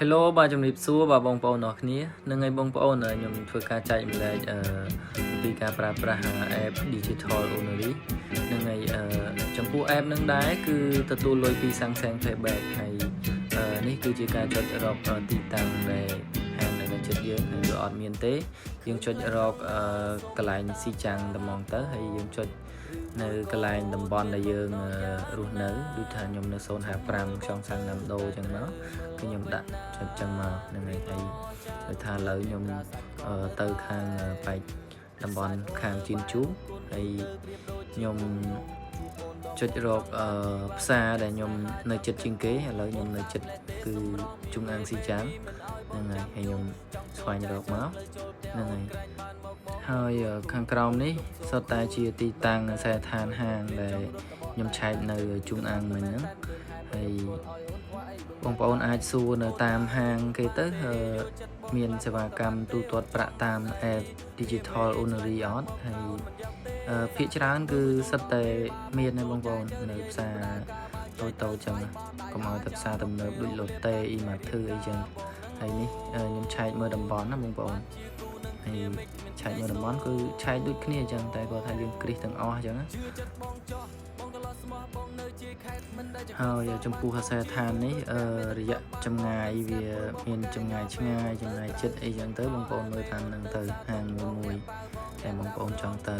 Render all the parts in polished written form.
Hello បាទជំរាបសួរបាទបងប្អូនអរគ្នានឹងហើយបងប្អូនខ្ញុំធ្វើការចែករំលែកអឺពីការប្រើប្រាស់ app Digital Ownery នឹងហើយអឺចំពោះ app នឹងដែរគឺទទួលលុយពី Samsung Payback ហើយអឺនេះគឺជាការចុចរកទីតាំងដែលហាងដែលនៅជិតយើងហើយវាអត់មានទេយើងចុចរកអឺកន្លែងស៊ីចាំងត្មងទៅហើយយើងចុចនៅកន្លែងតំបន់ដែលយើងរស់នៅដូចថាខ្ញុំនៅ055ខ្យងសាំងណាំដូអញ្ចឹងមកគឺខ្ញុំដាក់ចុចចឹងមកហ្នឹងហើយហើយដូចថាឥឡូវខ្ញុំទៅខាងបែកតំបន់ខាងជីនជូហើយខ្ញុំចុចរកអឺផ្សារដែលខ្ញុំនៅចិត្តជាងគេឥឡូវខ្ញុំនៅចិត្តគឺជុងអាងស៊ីចាំងហ្នឹងហើយហើយខ្ញុំស្វែងរកមកហ្នឹងហើយហើយខាងក្រោមនេះសុទ្ធតែជាទីតាំងអាសយដ្ឋានហាងដែលខ្ញុំឆែកនៅជុងអាងមិញហ្នឹងហើយបងប្អូនអាចសួរនៅតាមហាងគេទៅមានសេវាកម្មទូទាត់ប្រាក់តាម app Digital Ownery អត់ហើយភាគច្រើនគឺសិតតែមាននៅបងប្អូននៅផ្សារតូចតូចចឹងកុំឲ្យតែផ្សារទំនើបដូច Lotte អ៊ីម៉ាធឺអីចឹងហើយនេះខ្ញុំឆែកមើលតំបន់ណាបងប្អូនហើយឆែកមើលតំបន់គឺឆែកដូចគ្នាអញ្ចឹងតែគាត់ថាយើងគ្រិះទាំងអស់អញ្ចឹងណាហើយចំពោះអាសយដ្ឋាននេះរយៈចម្ងាយវាមានចម្ងាយឆ្ងាយចម្ងាយជិតអីចឹងទៅបងប្អូនមើលតាមនឹងទៅហាងមួយមួយតែបងប្អូនចង់ទៅ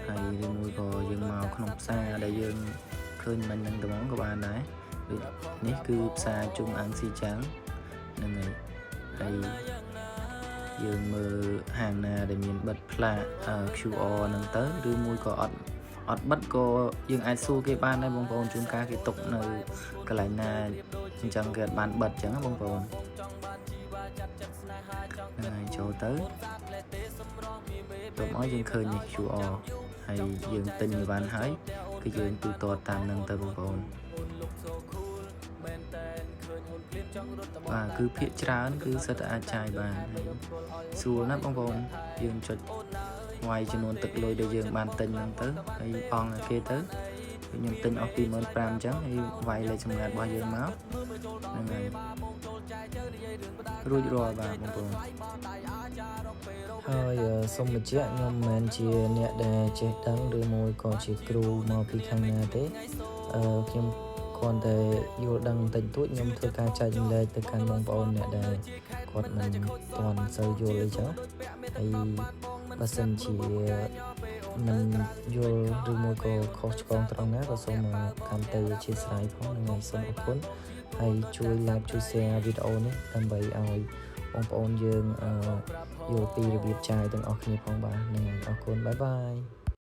ហើយឬមួយក៏យើងមកក្នុងផ្សារដែលយើងឃើញមិញហ្នឹងត្មងក៏បានដែរដូចនេះគឺផ្សារជុំអាំងស៊ីចាំងហ្នឹងហើយហើយយើងមើលហាងណាដែលមានបិទផ្លាក QR ហ្នឹងទៅឬមួយក៏អត់អត់បិទក៏យើងអាចសួរគេបានដែរបងប្អូនជួនកាលគេទុកនៅកន្លែងណាអញ្ចឹងគេអត់បានបិទអញ្ចឹងណាបងប្អូនហ្នឹងហើយចូលទៅទៅមកយើងឃើញនេះ QR ហើយយើងទិញអីវ៉ាន់ហើយគឺយើងទូទាត់តាមនឹងទៅបងប្អូនបាទគឺភាគច្រើនគឺសិតតែអាចចាយបានហើយស្រួលណាស់បងប្អូនយើងចុចវាយចំនួនទឹកលុយដែលយើងបានទិញហ្នឹងទៅហើយបង់ឲ្យគេទៅខ្ញុំទិញអស់25,000អញ្ចឹងហើយវាយលេខសម្ងាត់របស់យើងមកហ្នឹងហើយរួចរាល់បាទបងប្អូនហើយសូមបញ្ជាក់ខ្ញុំមិនមែនជាអ្នកដែលចេះដឹងឬមួយក៏ជាគ្រូមកពីខាងណាទេអឺខ្ញុំគ្រាន់តែយល់ដឹងបន្តិចបន្តួចខ្ញុំធ្វើការចែករំលែកទៅកាន់បងប្អូនអ្នកដែលគាត់មិនទាន់សូវយល់អីចឹងហើយបើសិនជាមិនយល់ឬមួយក៏ខុសឆ្គងត្រង់ណាក៏សូមកម្មទៅអធ្យាស្រ័យផងនិងសូមអរគុណហើយជួយ like ជួយ share វីដេអូនេះដើម្បីឲ្យបងប្អូនយើងយល់ពីរបៀបចាយទាំងអស់គ្នាផងបាទនឹងអរគុណ bye bye.